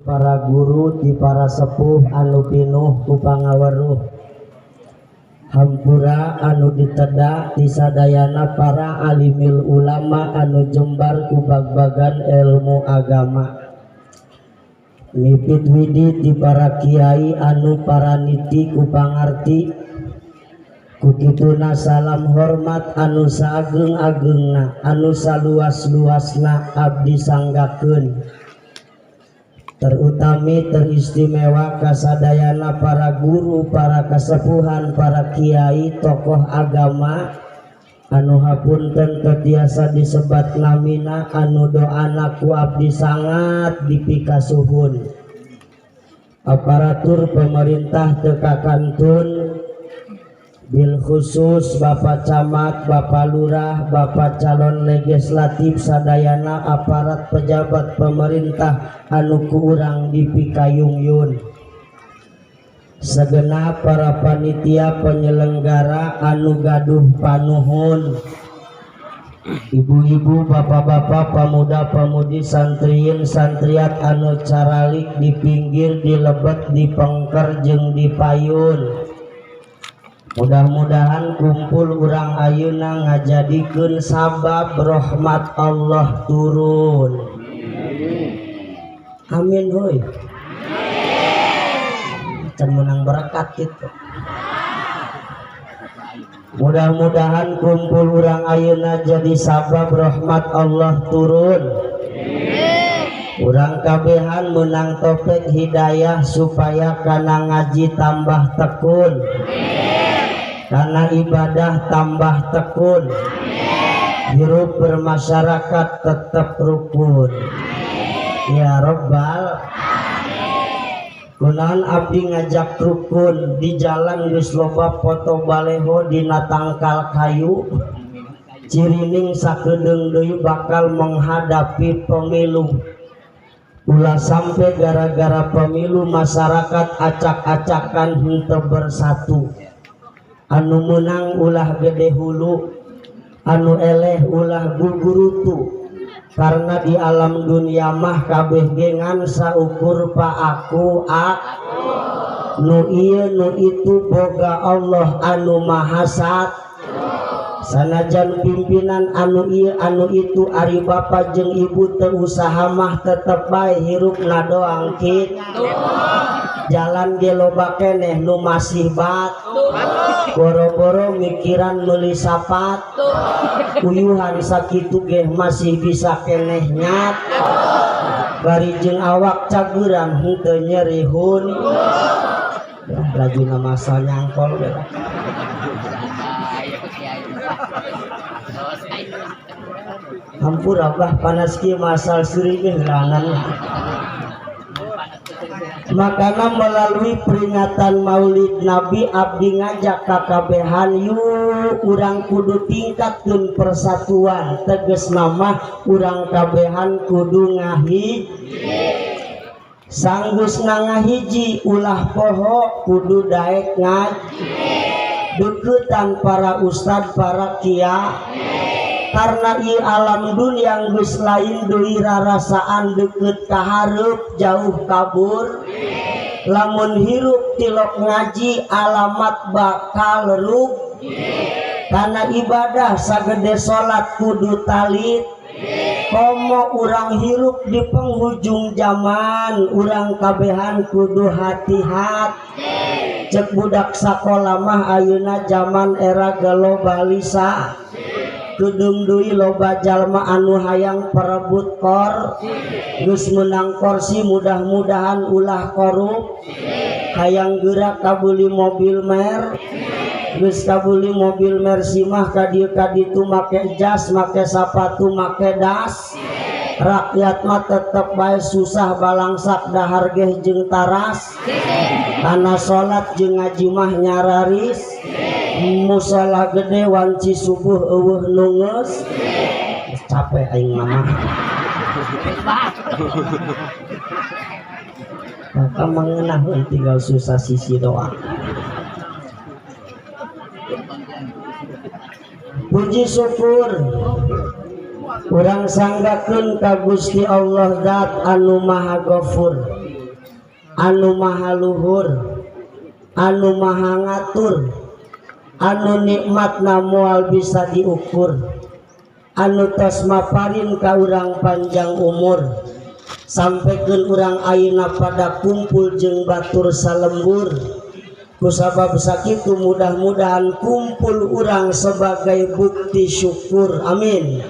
Para guru di para sepuh anu pinuh ku pangaweruh hampura anu diteda disadayana para alimil ulama anu jembar ku bagbagan ilmu agama mipit widi di para kiai anu paraniti ku pangarti ku kituna salam hormat anu saageng-agengna anu saluas-luasna abdi sanggakeun terutami teristimewa kasadayana para guru, para kasepuhan, para kiai, tokoh agama anu hapunten teu tiasa disebat namina anu doana ku abdi sangat dipikasuhun. Aparatur pemerintah teu kakantun bil khusus Bapak Camat, Bapak Lurah, Bapak Calon Legislatif sadayana aparat pejabat pemerintah anu ku urang dipikayungyun. Segenap para panitia penyelenggara anu gaduh panuhun, ibu-ibu, bapak-bapak, pemuda-pemudi, santriin, santriat anu caralik di pinggir, di lebet, di pengker jeung di payun. Mudah-mudahan kumpul urang ayeuna ngajadikeun sabab rahmat Allah turun. Amin heuy. Can menang berkat gitu. Mudah-mudahan kumpul urang ayeuna jadi sabab rahmat Allah turun. Urang kabehan menang taufik hidayah supaya kana ngaji tambah tekun. Karena ibadah tambah tekun, hirup bermasyarakat tetap rukun. Ya Robbal. Kunaon abdi ngajak rukun di jalan geus loba foto baleho dina tangkal kayu. Cirining sakedeung deui bakal menghadapi pemilu. Ulah sampai gara-gara pemilu masyarakat acak-acakan henteu bersatu. Anu menang ulah gede hulu, anu eleh ulah gugurutu. Karena di alam dunia mah kabeh ge ngan saukur pa aku nu ieu nu itu boga Allah anu maha sat. Sanajan pimpinan anu ieu anu itu ari bapa jeung ibu teu usaha mah tetep bae hirup nadoang kitu. Jalan ge loba keneh nu masih bat, boro-boro mikiran meuli sapat, uyuhan sakitu ge masih bisa keneh nyat, bari jeung awak cageran henteu nyeri hun. Lajuna masa nyangkol ge. Hampura bah panas kieu masal suri ge gerangan. Makana melalui peringatan Maulid Nabi abdi ngajak kakabehan yuk urang kudu tingkatkeun persatuan tegas nama urang kabehan kudu ngahiji sanggeus ngahiji ulah poho kudu daek ngaji deukeutan para ustad para kiai karena ieu alam dunia geus lain deui rarasaan deukeut ka hareup jauh kabur lamun hirup tilok ngaji alamat bakal rugi karena ibadah sagede salat kudu talit komo urang hirup di penghujung zaman urang kabehan kudu hati-hati cek budak sakola mah ayeuna zaman era globalisasi Kedung deui loba jalma anu hayang perebut kor geus meunang kursi mudah-mudahan ulah korup hayang geura kabeuli mobil mer geus kabeuli mobil Mercy mah ka dieu ka ditu make jas make sapatu make das rakyat mah tetep bae susah balangsak dahar geh jeung taras kana salat jeung ngaji mah nyararis musola gede wanci subuh eueuh nungeus capek aing mama maka mengenaheun tinggal susah sisi doang. Puji syukur urang sanggakeun ka Gusti Allah zat anu Maha Ghafur. Anu maha luhur, anu maha ngatur, anu nikmatna moal bisa diukur, anu tos maparin ka urang panjang umur, sampaikan urang ayeuna pada kumpul jeung batur salembur. Kusabab sakitu mudah-mudahan kumpul urang sebagai bukti syukur. Amin.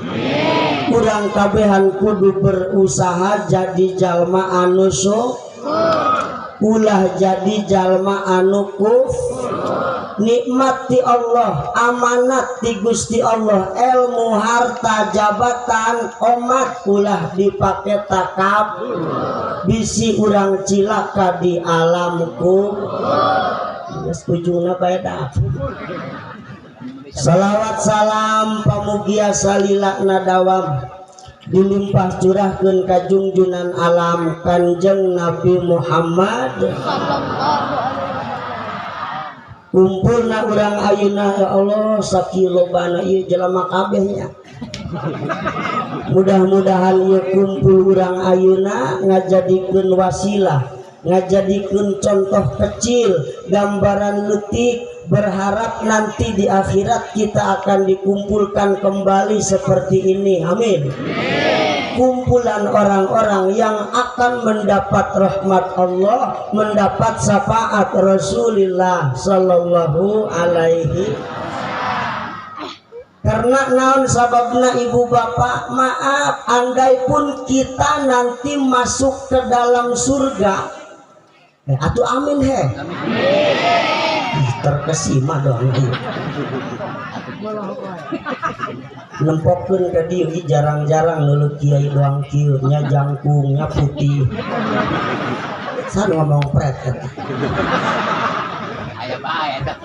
Urang kabehan kudu berusaha jadi jalma anu syukur, ulah jadi jalma anu kufur. Nikmat ti Allah, amanat ti Gusti Allah, ilmu, harta, jabatan, omat ulah dipake takab, bisi urang cilaka di alam kubur. Geus ujungna bae dah. Salawat salam pamugia salila nadawam dilimpah curahkeun ka junjunan alam Kanjeng Nabi Muhammad sallallahu alaihi wasallam. Kumpulna urang ayeuna ya Allah sakieu lobana ieu jelema kabeh nya. Mudah-mudahan ieu kumpul urang ayeuna ngajadikeun wasilah, ngajadikeun contoh kecil, gambaran leutik, berharap nanti di akhirat kita akan dikumpulkan kembali seperti ini. Amin. Kumpulan orang-orang yang akan mendapat rahmat Allah, mendapat syafaat Rasulullah sallallahu alaihi. Karena naon sababna ibu bapak, maaf, andai pun kita nanti masuk ke dalam surga, atuh amin he. Amin. Terkesima doang ieu. Nempokeun ka dieu jarang-jarang leuleuh kiai doang kieu nya jangkungnya putih. San ngomong pret eta. Aya bae eta.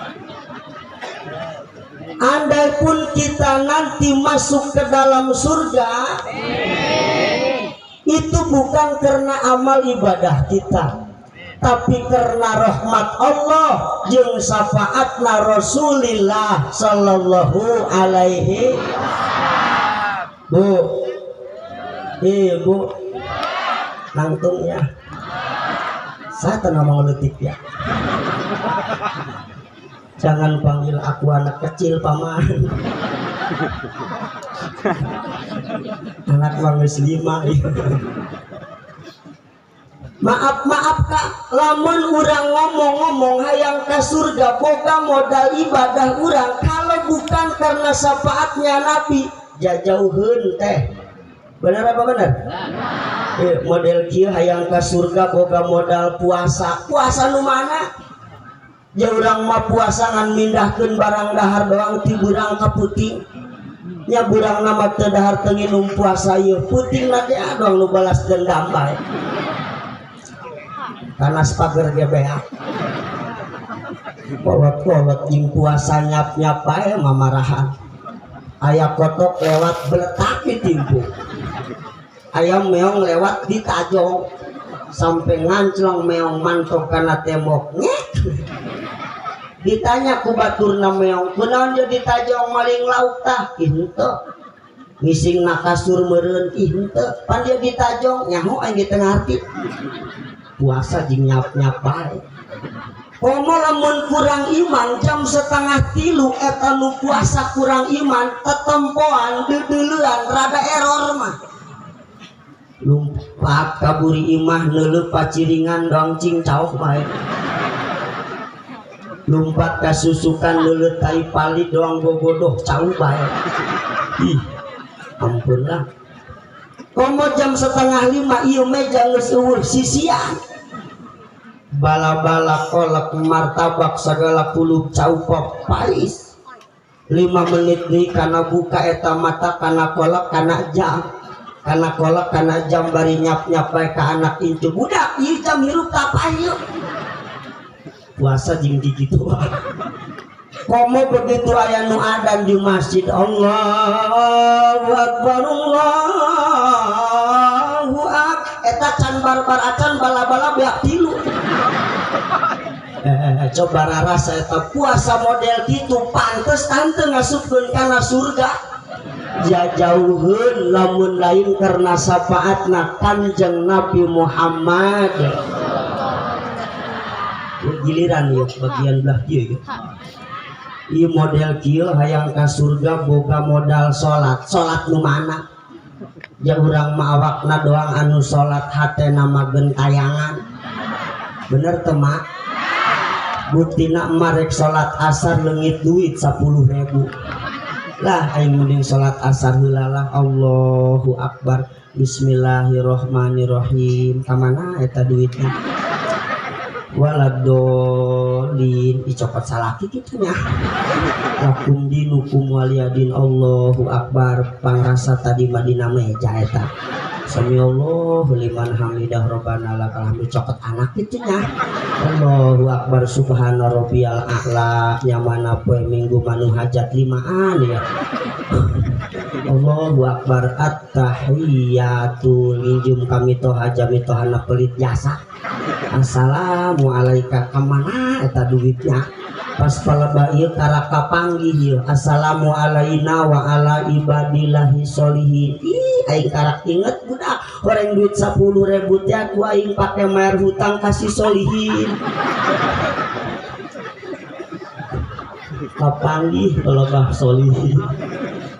Andai pun kita nanti masuk ke dalam surga, itu bukan karena amal ibadah kita, tapi karena rahmat Allah jeung syafaatna Rasulillah sallallahu alaihi. Bu, ibu, nangtungnya saya tenang mau leutik ya. Jangan panggil aku anak kecil paman. Anak mah geus 5. Maaf maaf kak, lamun urang ngomong-ngomong hayang ka surga boga modal ibadah urang, kalau bukan karena syafaatnya Nabi jajauheun teh. Benar apa benar? Model kieu hayang ka surga boga modal puasa. Puasa nu mana? Ja urang mah puasa ngan mindahkeun barang dahar doang ti burang ka puting. Nya burang nama teu dahar teu nginum puasa ieu, puting na ge doang nu balas dendam bae. Karena pager ge beak. Kolot-kolot jeung puasa nyap-nyap bae mamarahan. Aya kotok lewat beletak ditimpu. Ayam meong lewat ditajong. Sampai nganclong meong mantok kana tembok. Nyek. Ditanya ku baturna meong, kunaon je ditajong maling lauk tah? Ih henteu. Ngising na kasur meureun ih henteu. Pan dia ditajong nyaho aing ge teu ngarti. Puasa jeung nyap-nyap bae. Komo lamun kurang iman jam 2:30 eta nu puasa kurang iman tetempoan deudeulean rada error mah. Lumpat ka buri imah neuleuh paciringan doang cing caok bae. Lumpat ka susukan neuleuh tai pali doang bobodoh cau bae. Ih, ampunlah. Komo jam 4:30 ieu meja geus eueuh sisian. Bala-bala kolak martabak segala puluh caupok pais. 5 menit deui kana buka eta mata kana kolak kana jam. Kana kolak kana jam bari nyap-nyap bae ka anak incu. Budak ieu jam hirup ka ieu? Puasa jeung dikitu. Komo begitu aya nu adan di masjid, Allahu akbar Allahu akbar, eta can barbar acan bala-bala beak tilu. Coba rarasa eta puasa model kitu pantes tante ngasupkeun kana surga. Jajauheun lamun lain karena syafaatna Kanjeng Nabi Muhammad. Giliran ya bagian belah kieu ya. Ieu model kieu hayang ka surga boga modal salat. Salat nu mana? Ja urang mah awakna doang anu salat hatena mah gentayangan. Bener teu mak? Buktina marek salat asar leungit duit 10.000. Lah aing mending salat asar heula lah. Allahu akbar. Bismillahirrahmanirrahim. Ka mana eta duitna? Waladolin dicopot salaki kitu nya. Lakum dinukum waliyadin. Allahu akbar. Pangrasa tadi mah dina meja eta. Samiallahu liman hamidah robbana lakal hamd. Cokot anak kitu nya. Allahu akbar subhana rabbiyal a'la. Nya mana poe minggu manu hajat limaan ya. Allahu akbar at-tahiyatul nginjum kami toha jami tohana pelit jasa. Assalamualaikum kemana eta duitnya pas palebah ieu karaka panggih ieu assalamu alaina wa ala ibadillahi sholihin. Ih aing karak inget budak horeng duit 10.000 teh ku aing pake bayar hutang ka si solihin. Kapanggih palebah solihin.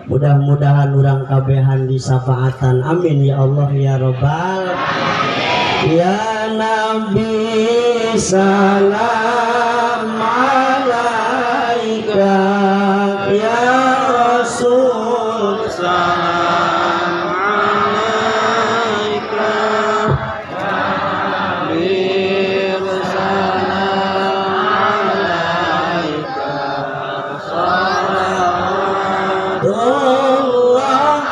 Mudah-mudahan urang kabehan disafaatan. Amin ya Allah ya robbal. Ya Nabi salam alaika ya Rasul salam alaika ya Habib salam alaika salawatullah.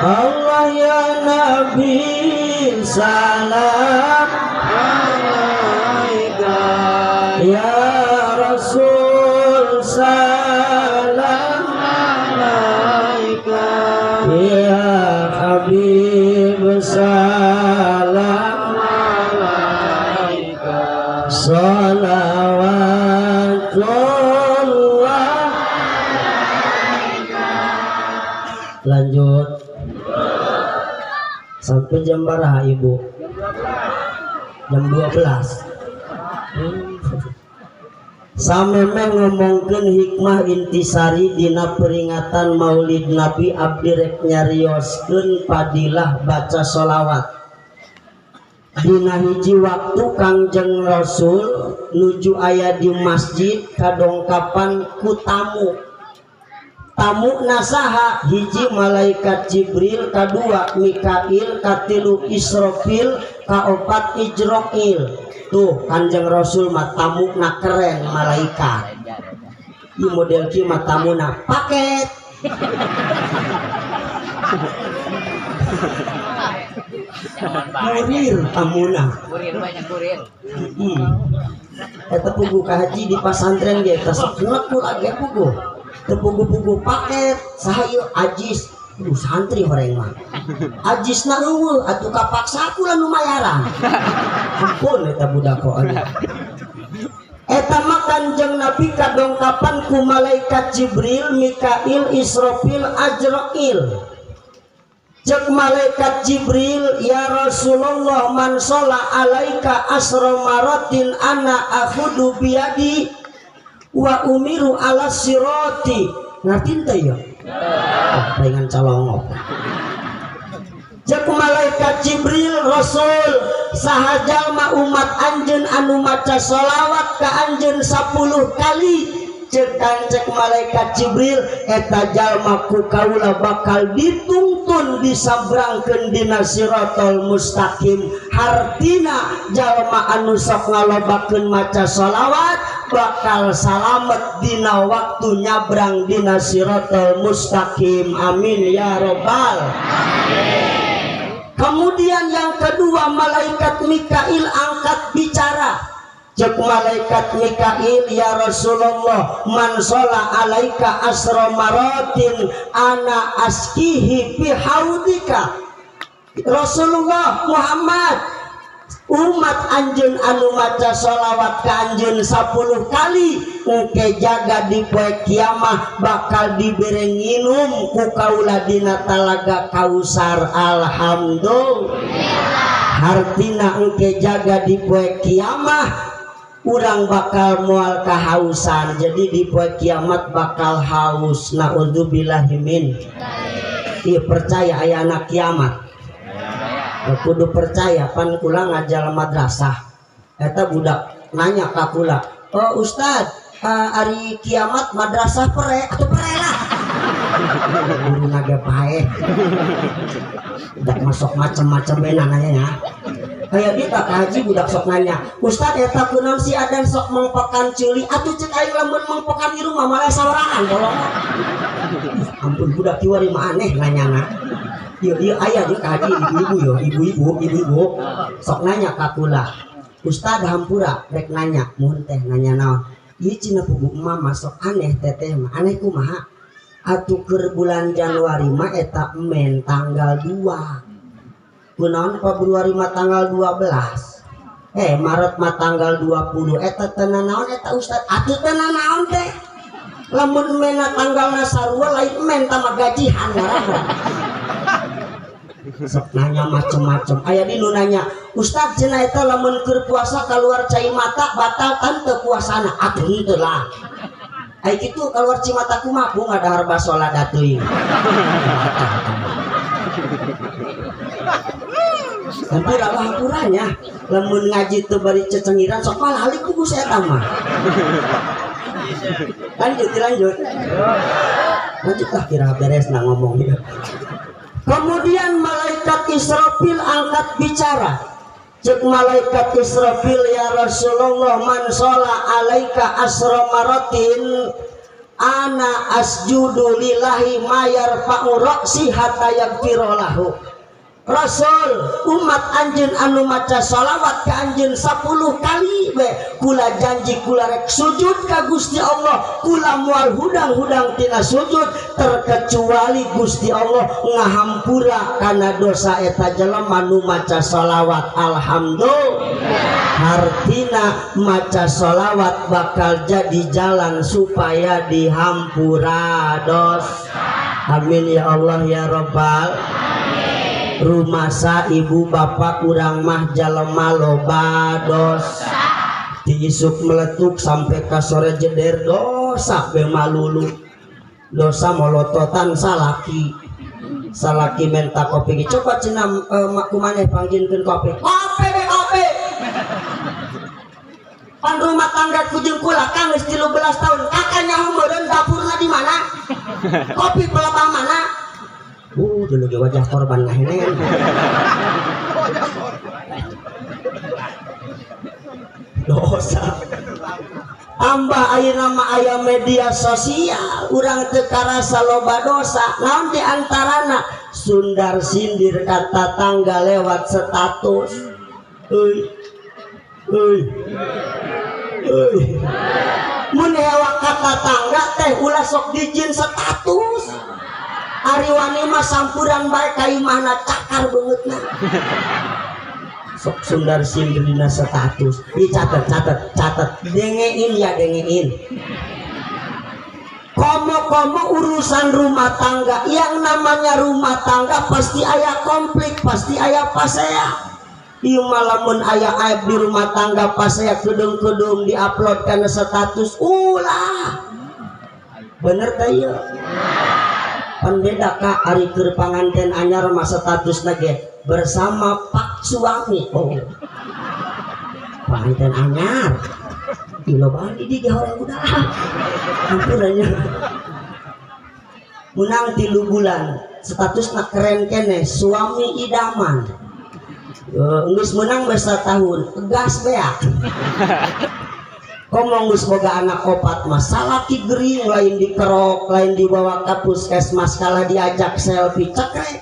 Allah ya Nabi salam alaika ya Rasul salam alaika ya Habib salam alaika salawatullah. Lanjut sampai jam berapa ibu? Jam 12. Samemeh ngomongkeun hikmah intisari dina peringatan Maulid Nabi abdi rek nyarioskeun padilah baca sholawat. Dina hiji waktu Kangjeng Rasul nuju aya di masjid kadongkapan ku tamu. Tamu nasaha hiji malaikat Jibril, kadua Mikail, katilu Israfil, kaopat Ijroil. Tuh Kanjeng Rasul mah tamuna keren malaikat. Ieu model kieu mah tamuna paket. Kurir tamuna. Kurir banyak kurir. Eta puguh ka haji di pasantren ge eta sok nekul age puguh. Tepugu-pugu paket saha ieu ajis. Duh santri horeng mah. Ajisna eueuh atuh kapaksa aku lah nu mayaran. Ampun eta budak kok. Eta mah Kanjeng Nabi kadongkapan ku malaikat Jibril, Mikail, Israfil, Azrail. Cek malaikat Jibril, ya Rasulullah man sholla alaika asra maratin ana akhudu biyadi wa umiru ala siroti. Ngerti teh ya? Oh, palingan calongop. Cek malaikat Jibril, Rasul saha jalma umat anjeun anu maca sholawat ka anjeun 10 kali. Cek cek malaikat Jibril eta jalma ku kaula bakal dituntun disabrangkeun dina siratal mustaqim. Hartina jalma anu sok ngalobakeun maca sholawat bakal salamet dina waktu nyabrang dina siratal mustaqim. Amin ya robbal alamin. Kemudian yang kedua malaikat Mikail angkat bicara. Cek malaikat Mikail, ya Rasulullah man sholla alaika asra maratin ana askihi fi haudika. Rasulullah Muhammad Umat anjeun anu maca sholawat ka anjeun 10 kali engke jaga di poe kiamah bakal dibere nginum ku kaula dina talaga Kausar. Alhamdulillah. Hartina engke jaga di poe kiamah urang bakal moal kahausan. Jadi di poe kiamat bakal haus. Naudzubillahi min. Ieu percaya aya anak kiamat. Kudu percaya pan kula ngajar madrasah eta budak nanya ka kula, "Oh ustad, ari kiamat madrasah pere atuh pere lah." Guru naga pae. Budak masuk macam-macam we nanya nya. Aya di tak haji budak sok nanya, "Ustad eta kunaon si adan sok mangpekan ceuli?" Atuh ceuk aing lamun mangpekan di rumah malah sawarangan bolong. Ampun budak kiwari mah aneh nanyana. Iya, iya ayah dia kaji ibu-ibu yo, ibu-ibu sok nanya ka kula. Ustad hampura rek nanya, mun teh nanya naon? Ieu cenah pugu emak masuk aneh teteh mah, aneh kumaha? Atuh keur bulan Januari mah eta men tanggal 2. Kunaon Februari mah tanggal 12. Maret mah tanggal 20. Eta teh naon eta ustad? Atuh teh naon teh? Lamun mena tanggalna sarua lain men tama gajihan ngaranna. Sok nanya macem-macem. Aya di nu nanya, "Ustad cenah eta lamun keur puasa kaluar cai mata batal kan teu puasana?" Atuh henteu lah. Ai kitu kaluar cai mata kumaha ku ngadahar baso lada teuing. Hampura lah hampuranya. Lamun ngaji teu bari cecengiran sok malalik ku Gusti eta mah. Lanjut lanjut. Lanjut lah kira beres na ngomong. Kemudian malaikat Israfil angkat bicara. Cek malaikat Israfil, "Ya Rasulullah, man shola alaika asra maratin ana asjudu lillahi ma yarfa'u ra'si hatta yaghfira lahu." Rasul, umat anjeun anu maca sholawat ka anjeun 10 kali we kula janji kula rek sujud ka Gusti Allah, kula moal hudang-hudang tina sujud terkecuali Gusti Allah ngahampura kana dosa eta jelema nu maca sholawat. Alhamdulillah. Hartina maca sholawat bakal jadi jalan supaya dihampura dosa. Amin ya Allah ya Rabbal. Rumasa ibu bapak urang mah jalema loba dosa. Diisuk meletuk sampai ka sore jeder dosa be malulu. Dosa molototan salaki. Salaki menta kopi. Coba cenah mak kumaneh pangjinkeun kopi. Kopi be kopi. Pan rumah tangga ku jeung kula kang geus 13 tahun. Kakak nyaho meureun dapurna di mana? Kopi pelebah mana? Dulu ge wajah korban ngahenen. Dosa. Tambah ayeuna mah aya media sosial, urang teu karasa loba dosa. Naon di antarana? Sundar sindir ka tatangga lewat status. Euy. Euy. Euy. Mun hewa ka tatangga teh ulah sok dijieun status. Ari wani mah sampuran bae ka imahna cakar beungeutna. Sok sundar sindir dina status. Dicatet, catet, catet. Dengein ya dengein. Komo-komo urusan rumah tangga. Yang namanya rumah tangga pasti aya konflik, pasti aya pasea. Ieu mah lamun aya aib di rumah tangga pasea kedung-kedung diupload kana status ulah. Bener teh ieu? Pan beda ka ari keur panganten anyar mah statusna ge bersama pak suami. Oh. Panganten anyar. Di lobaan di ge horeng udah. Ampunannya. Menang 3 bulan, statusna keren kene suami idaman. Geus menang geus satahun, gas beak. Komo geus boga anak opat mah salaki gering lain dikerok, lain dibawa ka puskesmas kalah diajak selfie cekrek.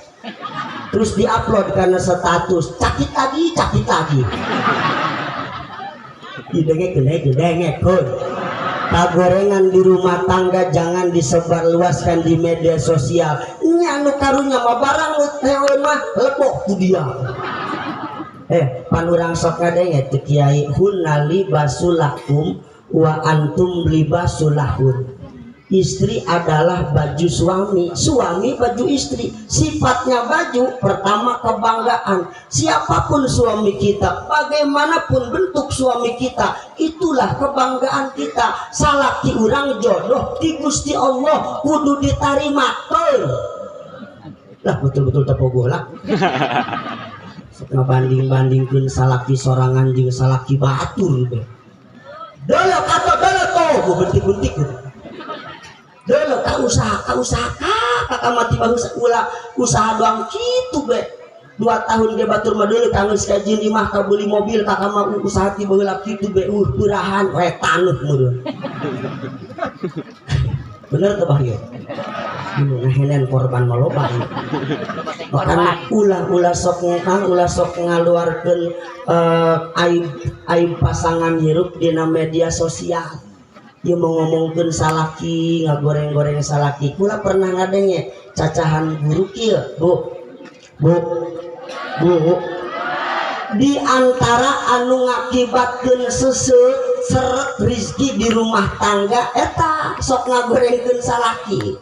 Terus diupload karena status, cakit lagi, cakit lagi. Didengek-dengek-dengek. Kagorengan di rumah tangga jangan disebarluaskan di media sosial. Nya nu karunya mah barang nu tewe mah lebok ku dia. Pan urang sok ngadenge teu kiai hunna libasulakum wa antum libasulahun. Istri adalah baju suami, suami baju istri. Sifatnya baju pertama kebanggaan. Siapapun suami kita, bagaimanapun bentuk suami kita, itulah kebanggaan kita. Salaki urang jodoh di Gusti Allah kudu ditarima. Lah betul-betul tepogoh lah. Ngabanding-bandingkeun salaki sorangan jeung salaki batur be. Dolo kata dolo tuh, gua bentik-bentik gitu. Dolo ka usaha kakak mati bagus ulah usaha doang kitu be. 2 tahun ge batur mah deuleu ka geus kaji imah ka beuli mobil kakak mah usaha ti baheula kitu be purahan we tanuh meureun. Bener teu bah ieu? Ngahenen korban mah loba. Makana ulah-ulah sok ngukang, ulah sok ngaluarkeun aib pasangan hirup dina media sosial. Ieu mau ngomongkeun salaki, ngagoreng-goreng salaki. Kula pernah ngadenge cacahan guru kieu, Bu. Bu. Bu. Di antara anu ngakibatkeun seseut seret rizki di rumah tangga eta sok ngagorengkeun salaki.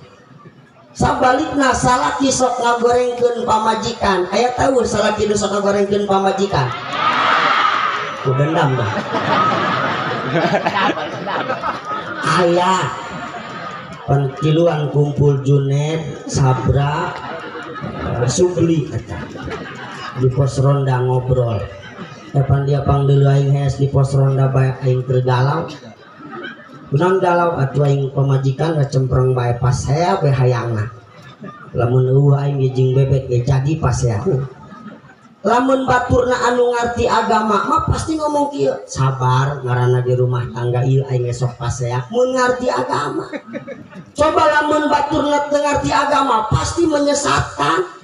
Sabalikna salaki sok ngagorengkeun pamajikan. Aya tahu salaki nu sok ngagorengkeun pamajikan? Ku dendam dah. Aya pentiluan kumpul Junet, Sabra, Subli eta. Di pos ronda ngobrol. Kapan dia pangdeulu aing hees di pos ronda bae aing keur galau. Kunaon galau atuh aing pamajikan ngacempreng bae pasea bae hayangna. Lamun eueuh aing jeung bebek ge jadi pasea. Lamun baturna anu ngarti agama mah pasti ngomong kieu, sabar ngaranna di rumah tangga ieu aing sok pasea mun ngarti agama. Coba lamun baturna teu ngarti agama pasti menyesatkan.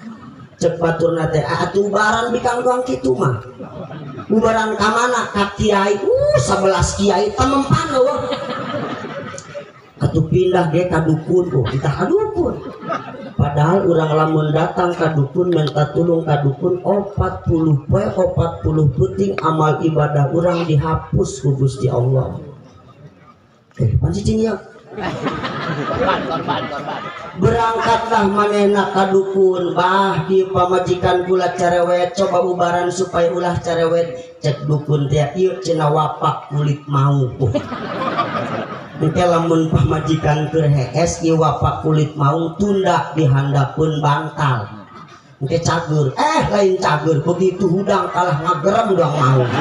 Cek baturna teh atuh ubaran bikang doang kitu mah. Ubaran ka mana? Ka kiai. 11 kiai temempan eueuh. Atuh pindah ge ka dukun, oh kita ka dukun. Padahal urang lamun datang ka dukun minta tulung ka dukun 40 poe 40 peuting amal ibadah urang dihapus ku Gusti Allah. Pan cicing ieu. Korban. Berangkatlah manehna ka dukun, bah di pamajikan kula cerewet, coba ubaran supaya ulah cerewet. Cek dukun teh ieu cenah wapak kulit mau. Engke lamun pamajikan keur hees ieu wapak kulit maung tunda dihandapeun bantal. Engke cager, lain cager begitu hudang kalah ngagerem doang maung.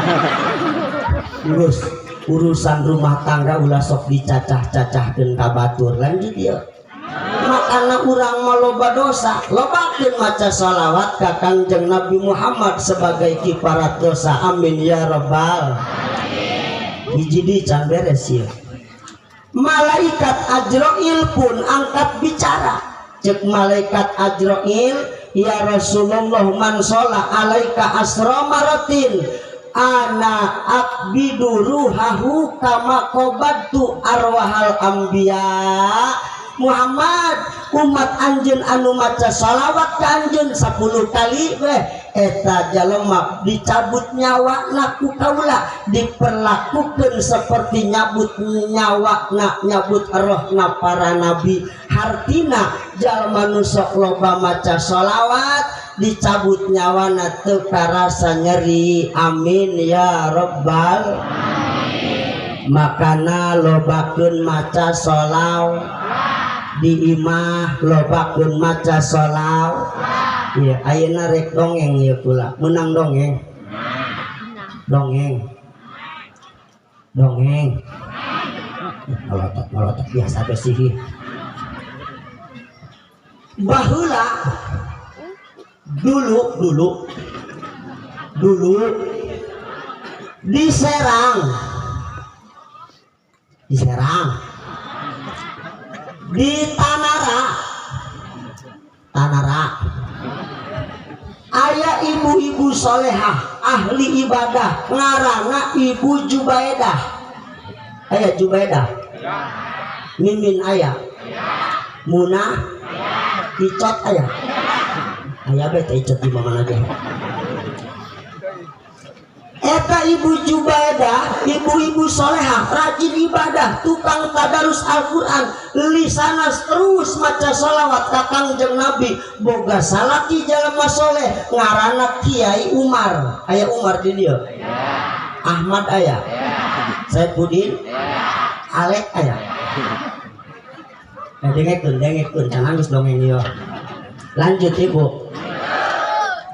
Urus urusan rumah tangga ulah sok dicacah-cacahkeun ka batur. Lanjut ieu. Makana urang mah loba dosa, lobakeun maca sholawat ka Kangjeng Nabi Muhammad sebagai kiparat dosa. Amin ya rabbal alamin. Hiji deui can beres ieu. Malaikat Ajrail pun angkat bicara. Cek malaikat Ajrail, ya Rasulullah man sholla alaika asra maratin ana akbidu ruhahu kama qabadtu arwahal anbiya. Muhammad, umat anjeun anu maca sholawat ka anjeun 10 kali weh eta jalema dicabut nyawa ku kaula diperlakukan seperti nyabut nyawa na nyabut rohna para nabi. Hartina jalma nu sok loba maca sholawat dicabut nyawana teu karasa nyeri. Amin ya rabbal alamin. Makana lobakeun maca sholawat di imah, lobakeun maca sholawat. Iya, ayeuna rek dongeng ieu kula. Menang dongeng. Dongeng. Dongeng. Malotot biasa teh sih. Baheula dulu di Serang. Di Serang. Di Tanara. Tanara. Ayah ibu-ibu solehah ahli ibadah ngarana Ibu Jubaedah. Ayah Jubaedah. Mimin ayah. Munah. Icot ayah. Ayah bete icot di mana aja. Eta Ibu Jubaidah, ibu-ibu solehah, rajin ibadah, tukang tadarus Al-Quran, lisana terus maca sholawat ka Kangjeng Nabi, boga salaki jalma soleh, ngaranna Kiai Umar. Aya Umar di dieu. Ahmad aya. Saipudin. Alek aya. Dengekeun, jangan geus dongeng ieu. Lanjut Ibu.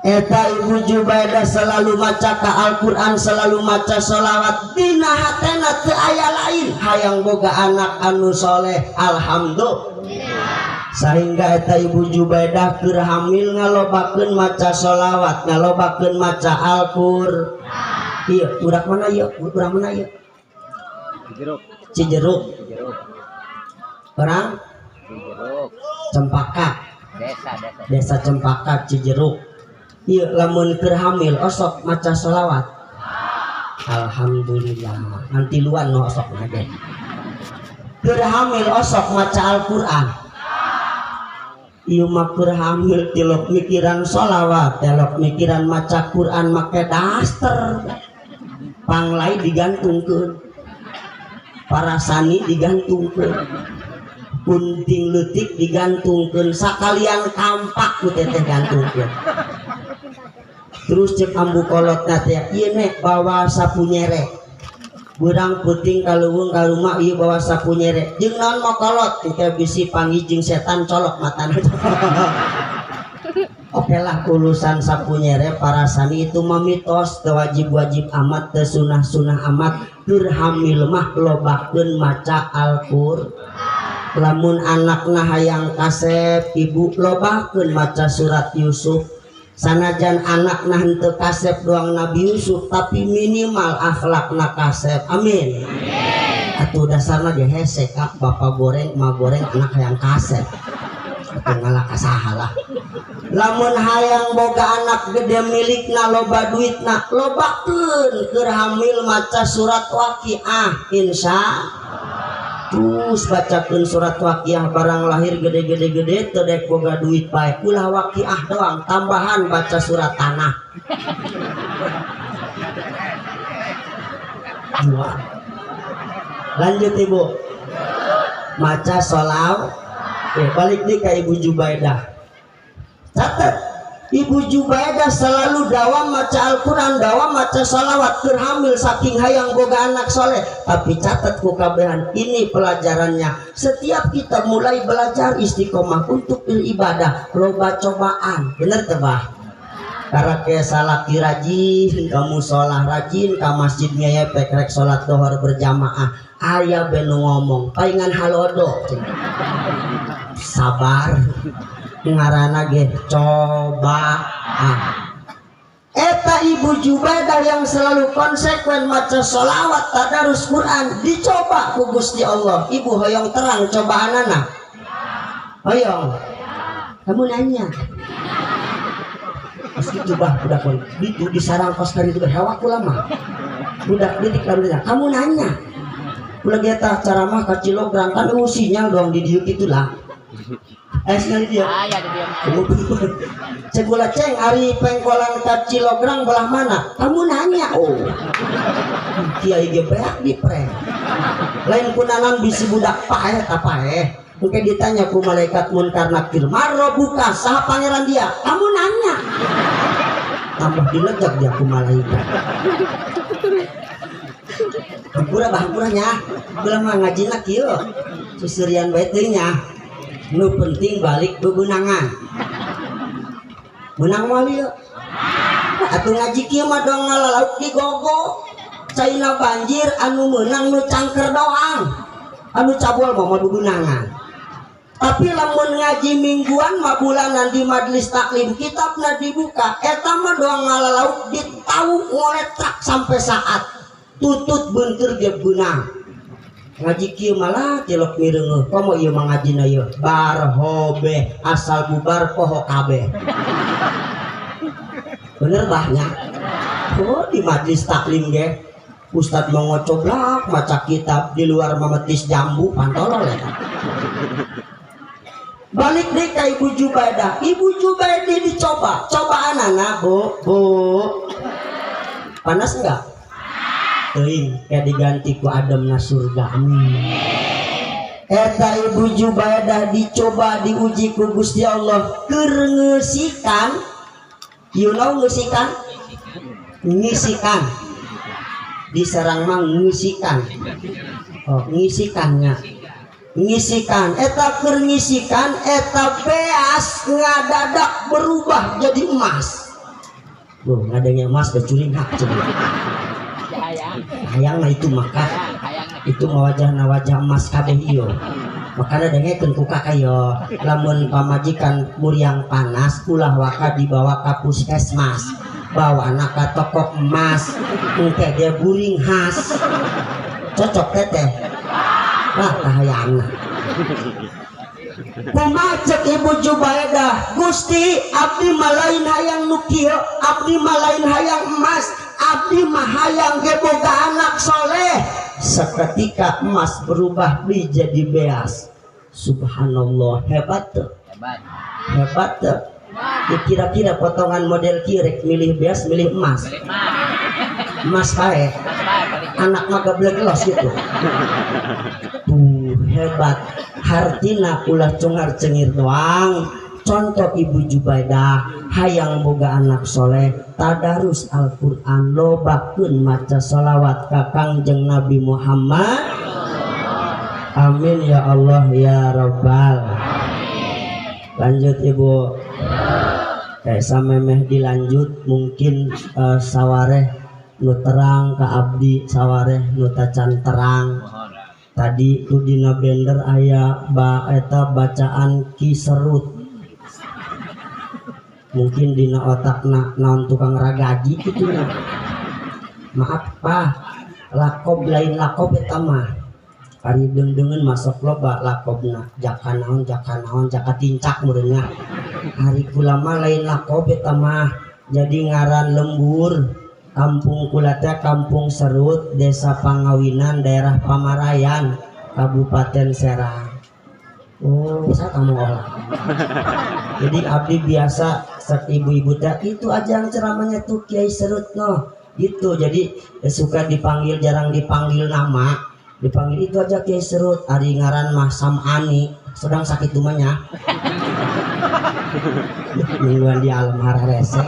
Eta Ibu Jubaidah selalu maca ka Al-Quran, selalu maca sholawat, dina hatena teu aya lain hayang boga anak anu soleh. Alhamdulillah. Sehingga eta Ibu Jubaidah keur hamil ngalobakeun maca sholawat, ngalobakeun maca Al-Qur'an. Ieu budak mana ieu? Budak mana ieu? Cijeruk. Cijeruk. Orang Cijeruk. Cempaka. Desa Cempaka Cijeruk. Ieu lamun keur hamil osok maca sholawat. Alhamdulillah. Nanti luan nu osok ge. Keur hamil osok maca Al-Qur'an. Ieu mah keur hamil tilok mikiran sholawat, tilok mikiran maca Qur'an make daster. Panglai digantungkeun. Parasani digantungkeun. Kunting leutik digantungkeun, sakalian kampak ku teteh gantungkeun. Terus cek ambu kolot teh ieu nek bawa sapu nyere. Beurang peuting ka leuweung ka rumah ieu bawa sapu nyere. Jeung naon mau kolot engke bisi panggih jeung setan colok matana. Oke lah urusan sapu nyere parasani itu mah mitos, teu wajib-wajib amat, teu sunah-sunah amat. Keur hamil mah lobakeun maca Al-Qur'an. Lamun anakna hayang kasep ibu lobakeun maca surat Yusuf. Sanajan anakna henteu kasep doang Nabi Yusuf, tapi minimal akhlakna kasep. Amin. Atuh dasarna ge hese ka bapak goreng, ma goreng, anak hayang kasep. Atuh ngalah ka saha lah. Lamun hayang boga anak gede milikna loba duitna, lobakeun keur hamil maca surat Waqiah insya. Terus bacakeun surat Waqiah barang lahir gede-gede gede teu dek boga duit bae, ulah Waqiah doang, tambahan baca surat tanah. Dua. Lanjut Ibu. Maca sholawat. Balik nih ke Ibu Jubaidah. Catat, Ibu Jubaidah selalu dawam maca Al-Quran, dawam maca sholawat, keur hamil saking hayang boga anak soleh. Tapi catat ku kabehan, ini pelajarannya. Setiap kita mulai belajar istiqomah untuk beribadah, loba cobaan. Bener teu bah? Karena salaki rajin, kamu sholat rajin, ka masjid ngeyepek rek sholat dohor berjamaah. Aya benu ngomong, palingan halodo. Sabar. Ngarana ge cobaan. Eta Ibu Jubaidah yang selalu konsekuen maca sholawat, tadarus Quran, dicoba ku Gusti Allah. Ibu hoyong terang cobaanana. Hoyong. Kamu nanya. Pas gitu bah budak pun itu di sarang kos dari itu hewak ulama. Budak didik lalu ditanya, kamu nanya. Ulah eta ceramah ka Cilograng kan sinyal doang di dieu kitulah. Sekali dia. Aya di dieu. Cek gula ceng ari pengkolan ka Cilograng belah mana? Kamu nanya. Oh. Kiai ge beak di prank. Lain kunanan bisi budak paeh ta paeh. Mungkin ditanya ku malaikat munkar nakir, marrobuka saha pangeran dia? Kamu nanya. Tambah dilegak dia ku malaikat. Hampura bah hampuranya. Ulah mah ngajina kieu. Susurian bae teuing nya. Nu penting balik bebenangan. Menang moal ieu. Atuh ngaji kieu mah doang ngalalauk di gogo. Caina banjir anu meunang nu cangker doang. Anu cabul mah moal bebenangan. Tapi lamun ngaji mingguan mah bulanan di majelis taklim kitabna dibuka, eta mah doang ngalalauk ditau ngoletrak sampai saat tutut beunteur ge beunang. Ngaji kieu malah tilok mireungeuh, komo ieu mah ngajina ieu barhobe asal bubar poho kabeh. Bener bahnya. Oh di majelis taklim ge ustad mau ngocoblak maca kitab di luar memetis jambu pantolol ya. Balik deh ke Ibu Jubaidah. Ibu Jubaidah dicoba, cobaan anak bu, bu. Panas enggak? Teuing kayak diganti ku ademna surga. Amin. Eta Ibu Jubaidah dicoba diuji ku Gusti Allah keur ngeusikan. You know ngeusikan? Ngisikan. Diserang mah ngisikan. Oh, ngisikannya. Ngisikan eta keur ngisikan eta beas ngadadak berubah jadi emas. Loh, ngadengnya emas kecuring hak coba. Hayang nah itu maka itu wajah wajah emas kabeh ieu. Makana dengekeun ku kakak yo, lamun pamajikan muriang panas ulah waka dibawa ka puskesmas, bawa anak ka toko emas, engke dia guring khas. Cocok teteh. Wah, kahayangna. Kumaha cek Ibu Jubaidah, Gusti abdi mah lain hayang nu kieu, abdi mah lain hayang emas, abdi mah hayang ge boga anak soleh. Seketika emas berubah menjadi beas. Subhanallah, hebat tuh. Hebat. Hebat tuh. Ya, kira-kira potongan model kieu rek milih beas milih emas. Emas pae. Anak mah gablek los gitu. Tuh hebat. Hartina ulah cengar cengir doang. Contoh Ibu Jubaidah hayang boga anak soleh, tadarus Al-Quran, lobakeun maca sholawat ka Kangjeng Nabi Muhammad. Amin ya Allah ya Rabbal. Lanjut Ibu. Samemeh dilanjut mungkin sawareh nu terang ka abdi, sawareh nu tacan terang. Tadi tu dina bender aya ba eta bacaan Ki Serut. Mungkin dina otakna naon tukang ragaji kitu nya. Maaf Pak, lakob lain lakob eta mah. Ari deung-deungeun masuk loba lakobna, jaka naon jaka tincak meureunna. Ari kula mah lain lakob eta mah. Jadi ngaran lembur. Kampung kula teh Kampung Serut, Desa Pangawinan, daerah Pamarayan, Kabupaten Serang. Oh, saya kamu olah. Jadi abdi biasa sak ibu-ibu teh itu aja yang ceramahnya tuh Kiai Serut noh gitu. Jadi suka dipanggil, jarang dipanggil nama, dipanggil itu aja Kiai Serut. Ari ngaran mah Sam'ani, sedang sakit rumahnya. Mingguan di alam hararese.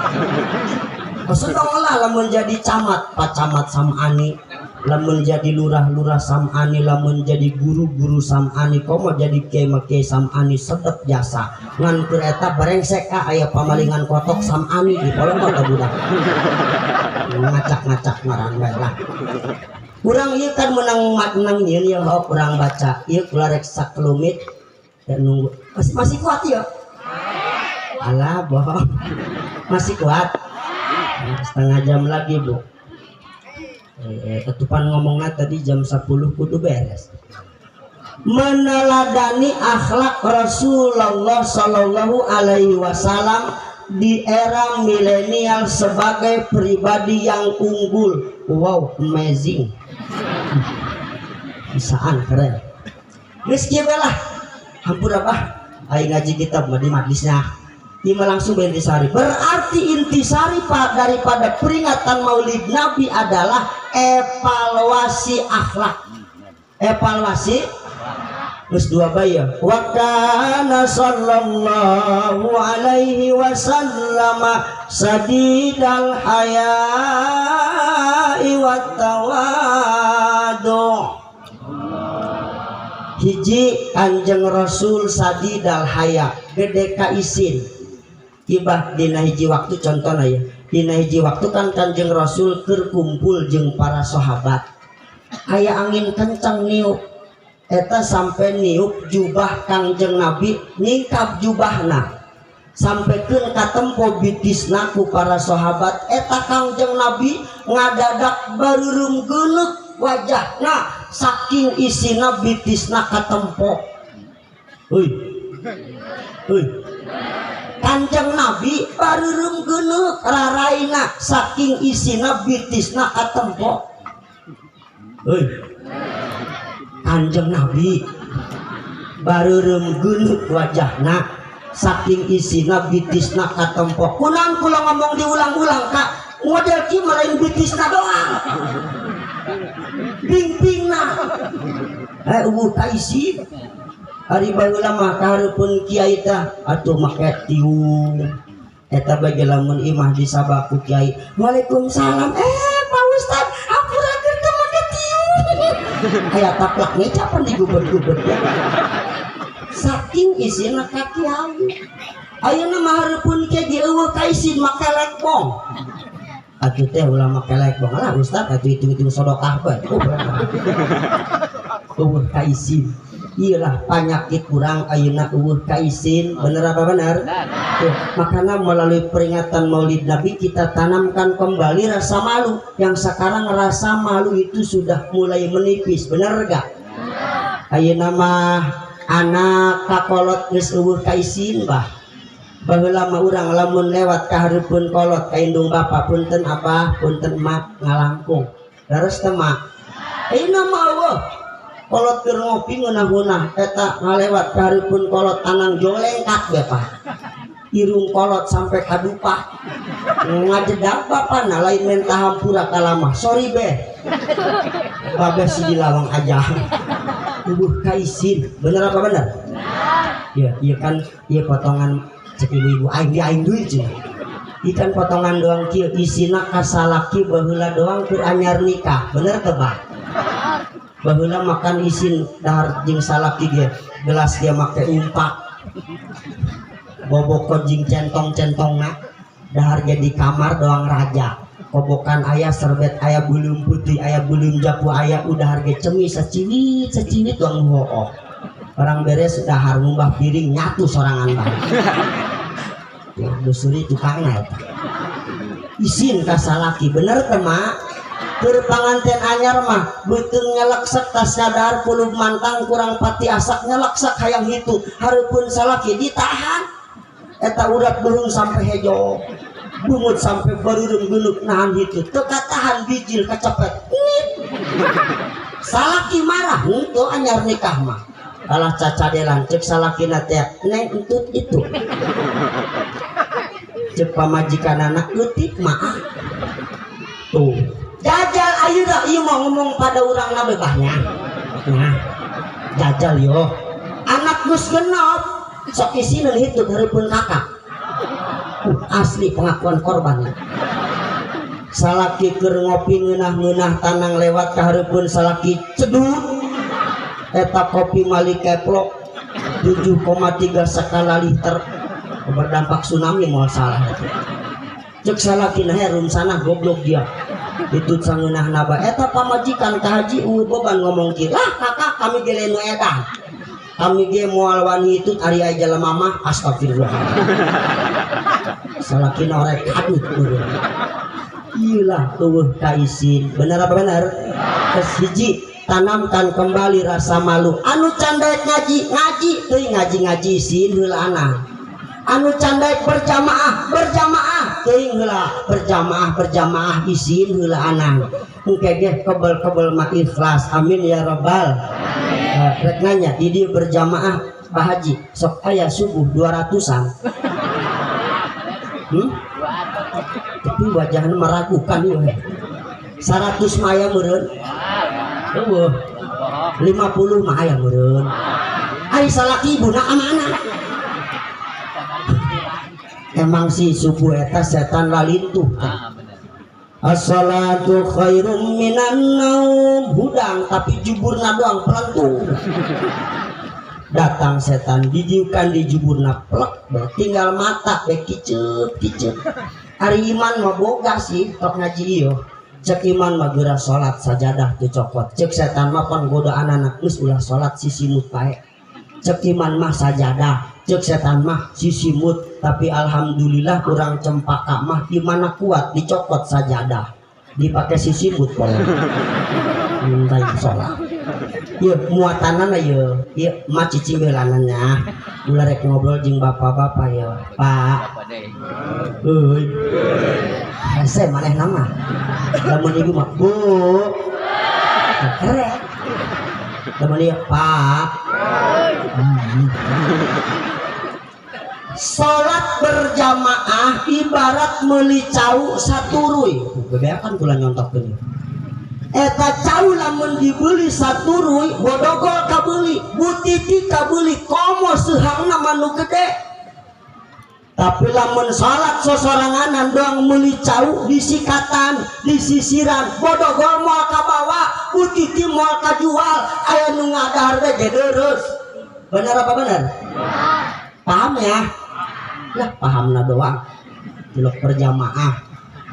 Maksudnya olah lamun jadi camat, Pak Camat Sam'ani, lamun jadi lurah-lurah Sam'ani, lamun jadi guru-guru Sam'ani, komo jadi kiai mah kiai Sam'ani sedep jasa. Ngan keur eta brengsek ka aya pamalingan kotok Sam'ani di polong kota budak. Ngacak-ngacak ngaran bae lah. Urang ieu kan menang nyieun ieu hok urang baca. Ieu kula rek sakelumit dan nunggu. Masih kuat ya? Alah bohong. Masih kuat. Setengah jam lagi Bu. Ketupan ngomongnya tadi jam 10 kudu beres. Meneladani akhlak Rasulullah Shallallahu Alaihi Wasallam di era milenial sebagai pribadi yang unggul. Wow, amazing. Bisaan keren. Geus kieu lah. Hampura bah. Aing ngaji kitab mah di majlisnya. Ini langsung intisari. Berarti intisari Pak daripada peringatan Maulid Nabi adalah evaluasi akhlak. Evaluasi. Terus dua bayar. Wa kana sallallahu alaihi wasallam sadidal haya'i wat tawadu. Hiji Kanjeng Rasul sadidal haya, gede ka isin. Ibah dina hiji waktu contohna ya. Dina hiji waktu kan Kanjeng Rasul keur kumpul jeung para sahabat. Aya angin kencang niup. Eta sampai niup jubah Kangjeng Nabi nyingkap jubahna. Sampaikan katempo bitisna ku para sahabat. Eta Kangjeng Nabi ngadadak bareureum geuneuk wajahna saking isina bitisna katempo. Heuy. Heuy. Kanjeng Nabi bareureum geuneuk raraina saking isina bitisna katempo. Heuy. Kanjeng Nabi bareureum geuneuk wajahna saking isina bitisna katempo. Kunaon kula ngomong diulang-ulang Kak? Model kieu mah lain bitisna doang. Eueuh kaisin. Ari baheula mah kahareupeun kiai tah atuh make tiung. Eta bage lamun imah disabak ku kiai. Waalaikumsalam. Pak Ustad, hampura teu make tiung. Aya taplak ngecapan digubet-gubet. Saking isina ka kiai. Ayeuna mah hareupeun kiai ge eueuh kaisin make lekbong. Atuh teh ulah make lekbong lah Ustad, atuh hitung-hitung sedekah bae. Eueuh kaisin. Iyalah penyakit kurang ayeuna eueuh kaisin, bener apa bener? Tuh, makanya melalui peringatan Maulid Nabi kita tanamkan kembali rasa malu. Yang sekarang rasa malu itu sudah mulai menipis, bener gak? Ayeuna mah anak kakolot geus eueuh kaisin bah. Baheula mah urang lamun lewat ka hareupeun kolot ka indung bapa punten abah, punten emak ngalangkung. Leres teh mah. Ayeuna mah eueuh kolot keur ngopi ngeunah-ngeunah eta ngalewat ka hareupeun kolot anang jolengkak be pak. Irung kolot sampai kadupa. Ngajedak bapana lain menta hampura kalamah. Sorry be. Babe si dilawang aja. Eueuh kaisin, bener apa bener? Ya, iya kan, iya potongan cek ibu-ibu aing di aing duit cenah. Ikan potongan doang kieu isina kasalaki baheula doang keur anyar nikah, bener teu bah? Baheula makan isin dahar jeung salaki ge gelas dia make umpak. Boboko jeung centong-centongna dahar ge di kamar doang raja. Kobokan aya serbet aya beuleum putih aya beuleum japu aya udah harga cemi saciwit saciwit doang hooh. Orang beres dahar ngumbah piring nyatu sorangan bae. Ya dusuri tukangna eta. Isin ka salaki bener teu mak? Keur panganten anyar mah beuteung nyeleksek tas sadar kulub mantang kurang pati asak nyeleksek hayang hitu hareupeun salaki ditahan eta urat beuheung sampai hejo bungut sampai bareureum geuleuh nahan hitu teu katahan bijil kacepet salaki marah henteu anyar nikah mah kalah cacadelan cek salakina teh neng entut itu cek pamajikanana leutik mah tuh jajal ayeuna ieu mau ngomong pada urang na bebahnya. Nah, jajal yo. Anak geus genep sok isineun hitut hareupeun kakak. Asli pengakuan korban. Salaki keur ngopi ngeunah-ngeunah tanang lewat ka hareupeun salaki cedut. Eta kopi mali keplok 7,3 skala liter. Berdampak tsunami moal salah eta. Cek salaki na herum sana goblok dia. Itu sangeunah naba eta pamajikan ka haji eueuh beban ngomong kieu lah kakak kami ge lain nu edan kami ge moal wani itu ari aya jelema mah astagfirullah salakina orek kadut eueuh ieu lah eueuh kaisin bener apa bener? Geus hiji tanamkan kembali rasa malu anu can daek ngaji ngaji teuing ngaji-ngaji isin heula anang anu can daek berjamaah berjamaah teuing heula berjamaah berjamaah isin heula anang engke ge kebel-kebel mah ikhlas amin ya rabbal alamin. Rek nanya di dieu berjamaah Pak Haji sok aya subuh 200-an tapi wajahna meragukan ieu 100 mah aya meureun eueuh 50 mah aya meureun ari salaki ibuna ka mana? Emang si subuh eta setan lalintuh. As-salatu khairum minan naum hudang tapi juburna doang pelentung. Datang setan dijiukan di juburna plek tinggal mata be kiceup kiceup. Ari iman mah boga sih tok ngaji ieu. Cek iman mah geura salat sajadah teu cokot. Cek setan mah pan godaan anak geus ulah salat sisimut bae. Cek iman mah sajadah, cek setan mah sisimut, tapi alhamdulillah kurang cempaka mah dimana kuat dicokot sajadah, dipakai sisimut boleh. Minta sholat. Yeuh muatanana yeuh, ieu mah cicing heulanana. Ulah rek ngobrol jeung bapak-bapak yeuh. Pak. Euy. Hese manehna mah. Lamun ibu mah Bu. Rek. Lamun ieu Pak. Salat berjamaah ibarat meuli cau saturuy. Bebeakan kula nyontokeun. Eta cau lamun dibeli saturuy, bodogol kabeli, butiti kabeli, komo seuhangna mah nu gede. Tapi lamun salat sosoranganan doang meuli cau disikatan, disisiran, bodogol moal kabawa, butiti moal kajual, aya nu ngadahar teh gedereus. Bener apa bener? Paham ya? Lah pahamna doang. Tilok berjamaah.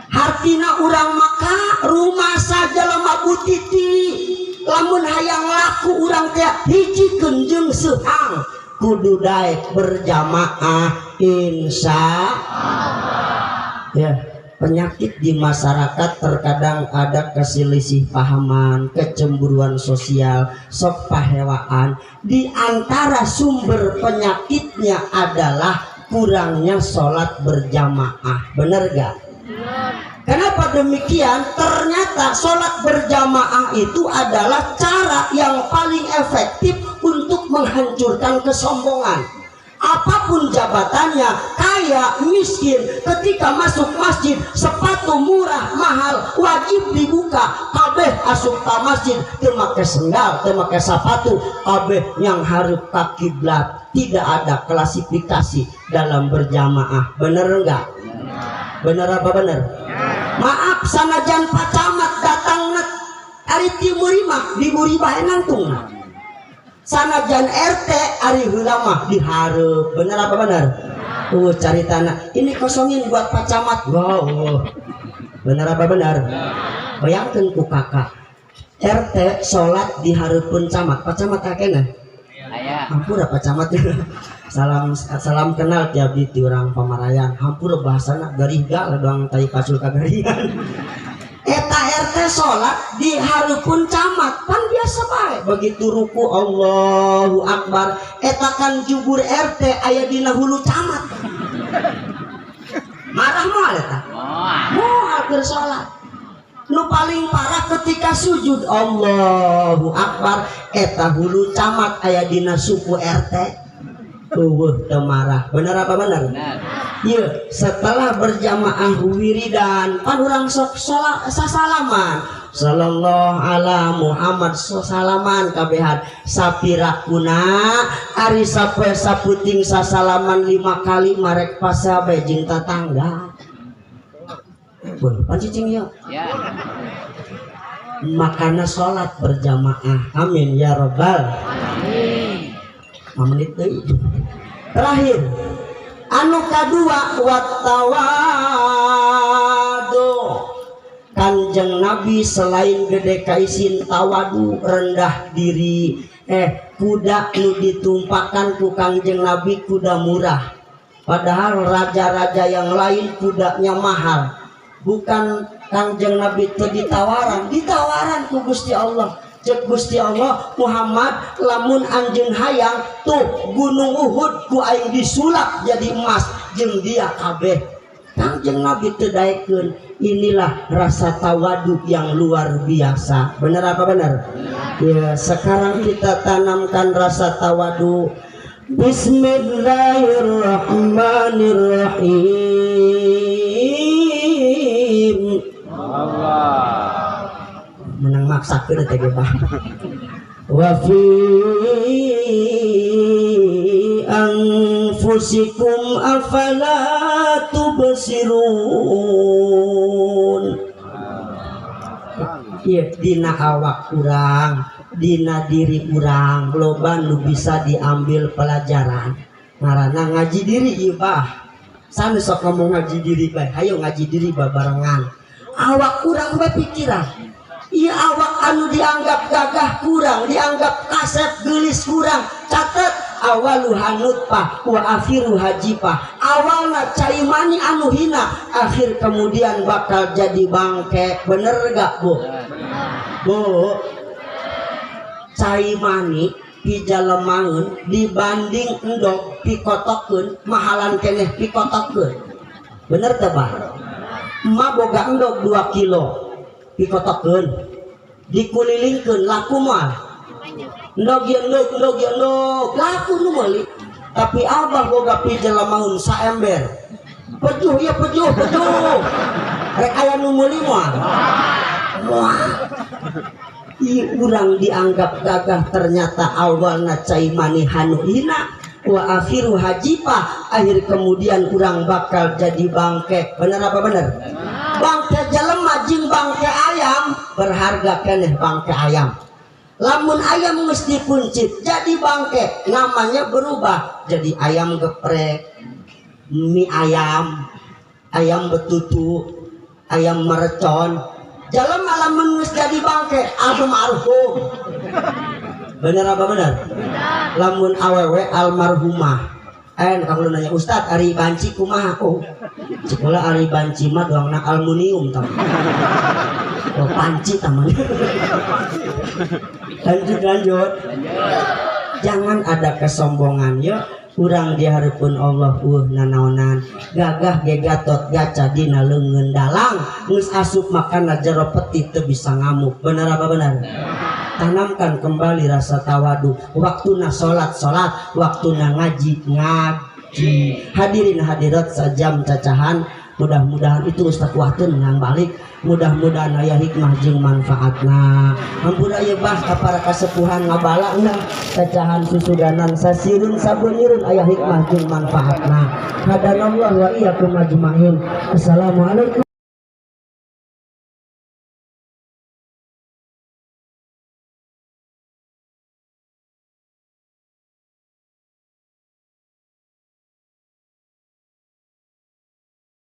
Hartina urang maka rumah saja lemah butiti lamun hayang laku urang teh hijikeun jeung seuhang kudu daek berjamaah insya Allah. Ya, penyakit di masyarakat terkadang ada keselisih pahaman, kecemburuan sosial, sok pahewaan. Di antara sumber penyakitnya adalah kurangnya sholat berjamaah. Bener gak? Kenapa demikian? Ternyata sholat berjamaah itu adalah cara yang paling efektif untuk menghancurkan kesombongan. Apapun jabatannya, kaya, miskin, ketika masuk masjid, sepatu murah, mahal, wajib dibuka. Kabeh asup ka masjid, teu make sendal, teu make sepatu, kabeh yang harus ka kiblat. Tidak ada klasifikasi dalam berjamaah. Bener enggak? Bener apa bener? Maaf sanajan Pak Camat datang ari ti Murima di Muribah nangtung. Sanajan RT ari heula mah dihareup. Bener apa bener? Cari tanah. Ini kosongin buat Pak Camat. Wow. Bener apa bener? Bayangkeun ku kakak. RT salat dihareupeun camat. Pak Camat kakena? Aya. Hampura Pak Camat. Salam salam kenal ti abdi ti urang Pamarayan. Hampura bahasana gariga lah doang tai pasul kagarian. Eta RT salat dihareupeun camat pan biasa bae. Begitu ruku Allahu Akbar, eta kan jubur RT aya dina hulu camat. Marah moal eta? Moal keur salat. Nu paling parah ketika sujud Allahu Akbar, eta hulu camat aya dina suku RT. Eueuh teu marah. Bener apa bener? Iya, setelah berjamaah wiridan pan urang sok salat sasalaman. Sallallahu ala Muhammad salaman kabehan sapirakuna ari sapoe saputing sasalaman 5 kali marek pasea bae jeung tatangga. Beuh, pan cicing ieu. Ya. Makana salat berjamaah. Amin ya rabbal alamin. Menit deui. Terakhir anu kadua wattawadu. Kanjeng Nabi selain gede kaisin tawadu rendah diri. Kuda nu ditumpakan ku Kanjeng Nabi kuda murah. Padahal raja-raja yang lain kudanya mahal. Bukan Kanjeng Nabi teu ditawaran, ditawaran ku Gusti Allah. Cek Gusti Allah, Muhammad lamun anjeun hayang tuh gunung Uhud ku aing disulap jadi emas jeung dia kabeh. Kanjeng Nabi teu daekeun. Inilah rasa tawadu yang luar biasa. Bener apa bener? Ya, sekarang kita tanamkan rasa tawadu. Bismillahirrahmanirrahim. Allah. Menang maksa ke teh ge bah. Wa fi anfusikum afala tubsirun. Ieu dina awak urang, dina diri urang loba nu bisa diambil pelajaran. Ngaranna ngaji diri ieu bah. Sanu sok ngomong ngaji diri bae, hayo ngaji diri babarengan. Awak urang bae pikiran. Iya awak anu dianggap gagah kurang, dianggap kasep gelis kurang. Catet awaluha nutfah wa akhiruha jifah. Awalna cai mani anu hina, akhir kemudian bakal jadi bangke. Bener gak bu? Bu, cai mani pijalemaeun dibanding endog pikotokeun mahalan keneh pikotokeun. Bener teu bah? Emak boga endog 2 kilo pikotokeun dikulilingkeun laku moal. Endog ieu endog, endog ieu endog, laku nu meuli. Tapi abah boga pijelemaeun saember. Pejuh ieu pejuh, pejuh. Rek aya nu meuli moal. Moal. Ieu urang dianggap gagah, ternyata awalna cai mani anu hina, wa akhiru hajipah, akhir kemudian urang bakal jadi bangke. Bener apa bener? Bangke jelema jeung bangke ayam berharga keneh bangke ayam. Lamun ayam geus dikuncit jadi bangke, namanya berubah jadi ayam geprek, mie ayam, ayam betutu, ayam mercon. Jelema lamun geus jadi bangke, almarhum. Bener apa bener? Lamun awewe almarhumah. Eh, kalau nanya, "Ustad, ari banci kumaha?" Oh, sekolah ari banci mah doangna aluminium tah. Oh, panci taman. Lanjut, lanjut. Jangan ada kesombongan ya. Urang di hareupeun Allah euweuh nanaonan. Gagah ge Gatot Gaca dina leungeun dalang, geus asup makana jero peti teu bisa ngamuk. Bener apa bener? Tanamkan kembali rasa tawadu. Waktuna salat salat, waktuna ngaji ngaji. Hadirin hadirat, sajam cacahan, mudah-mudahan itu Ustaz Wahtun ngang balik, mudah-mudahan aya hikmah jeung manfaatna. Hampura ieu bah ka para kasepuhan ngabala enggak cacahan susudanan sasireun sabeuneureun aya hikmah jeung manfaatna. Hadanallah wa iyyakum ajmain. Assalamualaikum.